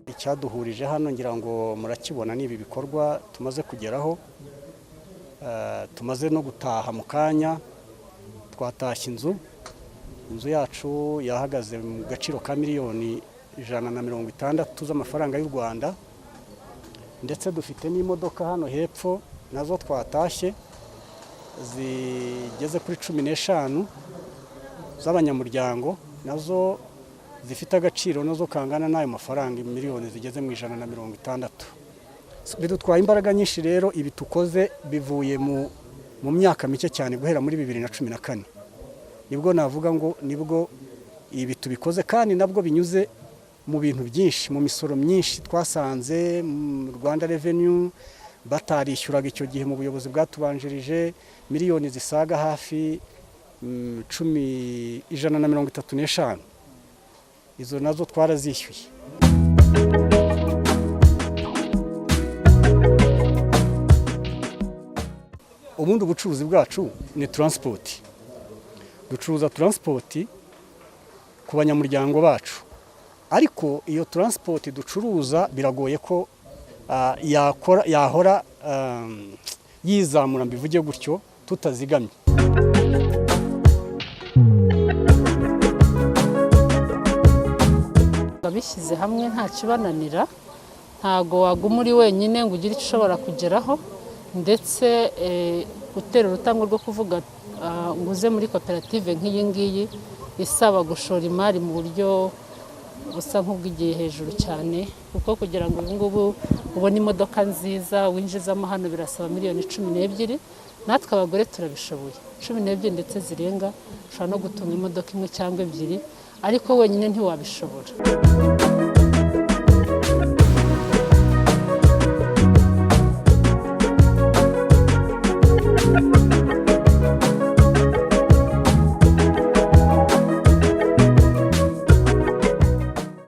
Icyaduhurije hano, ngira ngo murakibona, ni ibi bikorwa tumaze kugeraho, tumaze no gutaha mu kanya. Twatashye inzu. Inzu yacu yahagaze mu gaciro ka 160 miliyoni z'amafaranga y'u Rwanda, ndetse dufite n'imodoka hano hepfo nazo twatashye zigeze kuri 15 z'abanyamuryango, nazo zifite agaciro nazo kangana n'ayo mafaranga 160 miliyoni. Bidutwaye imbaraga nyinshi rero. Ibi tukoze bivuye mu myaka mike cyane, guhera muri 2014 nibwo navuga ngo nibwo ibi tubikoze, kandi nabwo binyuze mu bintu byinshi, mu misoro myinshi twasanze mu Rwanda Revenue batarishyuraga icyo gihe mu buyobozi bwatubanjirije, miliyoni zisaga hafi cumi 135. Izo nazo twarazishyuye. Ubundi ubucuruzi bwacu ni transport. Ducuruza transport ku banyamuryango bacu, ariko iyo transport ducuruza biragoye ko yakora, yahora yizamura, mbivuge gutyo, tutazigamye. Abishyize hamwe nta kibananira. Ntago waguma uri wenyine ngo ugire icyo ushobora kugeraho. Ndetse gutera urutambwe rwo kuvuga ngo uze muri koperative nk'iyi ngiyi isaba gushora imari mu buryo busa nk'ubw'igihe hejuru cyane, kuko kugira ngo ubu ngubu ubone imodoka nziza winjizamo hano birasaba 12 miliyoni. Natwe abagore turabishoboye, 12 ndetse zirenga, ushobora no gutunga imodoka imwe cyangwa ebyiri, ariko wenyine ntiwabishobora.